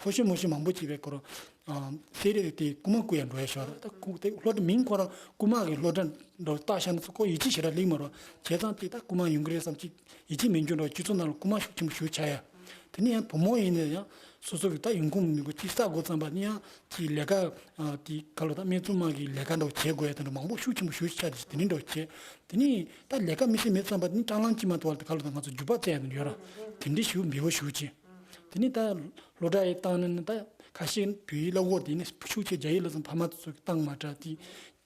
ཕོ་གཞོན་མོ་གཞོན་མང་པོ་ཅིག་བས་ཁོ་རང་། ཨ་སེ་རེ་དེ་རྐུ་མ་རྐུ་ཡ་འགྲོ་ཡ་ཤོར་ར། ད་རྐུ་དེ་སློབ་གྲྭ་མིང་ཁོ་རང་རྐུ་མ་གི་སློབ་གྲྭ་འགྲོ་བཏགས་བཞག་ན་ཚོ་ཁོ་ཡིད་ཆེས་ཞེ་དྲག་ལེགས་མ་རེད། བྱས་ཙང་དེ་ད་རྐུ་མ་ཡོང་གི་རེད་བསམ་ཅིག་ཡིད་ཆེས་མེད་རྒྱུ་འགྲོ། སྤྱི་ཚོགས་ནང་ལ་རྐུ་མ་ཤུགས་ཆེན་པོ་ཞེ་པོ་ཆགས་ཡ། དེ་ནས་ཡང་བུ་མོ་ཡིན་ན་ཡང་སོ་སོ་གི་ད་ཡོང་ཁུངས་མི་དགོས་ཅིག་བསགས་དགོས་བསམ་པ་ནི་ཡང་ཅིག་ལས་ཀ་ཨ་དེ་ག་ལོ་ད་སྨད་འཚོང་མ་གི་ལས་ཀ་འགྲོ་བྱེད་དགོས་ཡ་དེ་འདྲ་མང་པོ་ཤུགས་ཆེན་པོ་ཞེ་པོ་ཆགས་དེ་དེ་ནས་འགྲོ་བྱས། དེ་ནས་ད་ལས་ཀ་མི་ཤེས་མེད་བསམ་པ་དེ་ནི་སྲང་ལམ་གཅིག་མ་གཏོགས་པ་དེ་ག་ལོ་ད་ང་ཚོ་རྒྱུག་པ་རྩེ་ཡ་དེ་འདྲ་ཡོད་ར། དེ་འདྲ་ཞེ་པོ་འབེལ་པོ་ཞེ་པོ་ཅིག་དེ་ནས་ད་སློབ་གྲྭ་ཡི་བཏང་ནས་ནི་ད་ཁ་ཤས་བོད་ཡིག་སློབ་ཕྲུག་དེ་ནས་ཤུགས་ཆེ་རྒྱ་ཡིག་སློབ་ཚན་ཕ་མ་ཚོ་བཏང་མ་དྲག་དེ་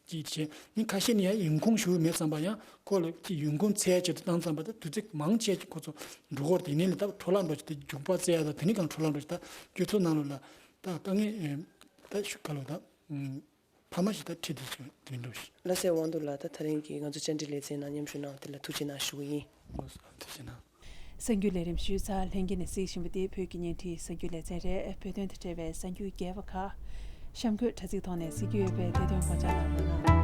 ཅིག་བྱས་ནི་ཁ་ཤས་ནི་ཡང་ཡོང་ཁུངས་ཞུ་མེད་བསམ་པ་ཡང་ཁོ་ལ་ཅིག་ཡོང་ཁུངས་འཚོལ་ཆེད་དུ་བཏང་བསམ་པ་ད་དུས་ཚོད་མང་ཆེ་ཅིག་ཁོ་ཚོ་འགྲོ་སྐོར་དེ་ནས་ལ་ད་འཕྲོ་བརླག་འགྲོ་ཆེད་དུ་རྒྱུག་པ་རྩེ་ཡ་ད་དེ་ནས་གང་འཕྲོ་བརླག་འགྲོ་ཆེད་ད་སྤྱི་ཚོགས་ནང་ལོགས་ལ་ད་དཀའ་ངལ་ད་ཤུགས་ག་ལོ་ད་ཕ་མ་ཞིག་ད་ཁྲིད་དེ་ཆོད་དེ་འགྲོ་ཞིག་ལ་སེ་དབང་འདུས་ལགས། ད་ད་རིང་གི་ང་ཚོ་བཅར་འདྲི་ལེ་ཚན་ནང་མཉམ་ཞུགས་གནང་བ་དེ་ལ་ཐུགས་རྗེ་གནང་ཞུ་གི་ཡིན། ཐུགས་རྗེ་གནང་། གསར་འགྱུར་ལས་རིམ་ཞུས་ཚར། ལྷན་རྒྱས་ནས་གཟིགས་བཞིན་པ་འདི་བོད་ཀྱི་བརྙན་འཕྲིན་གསར་འགྱུར་ལེ་ཚན་རེད། བོད་དོན་དང་འབྲེལ་བའི་གསར་འགྱུར་རྒྱས་པ་ཁག་གཤམ་འཁོད་དྲ་ཚིགས་ཐོག་ནས་གཟིགས་རྒྱུ་ཡོད་པས་དེ་དོན་དགོངས་འཇགས་གནང་རོགས་གནང་།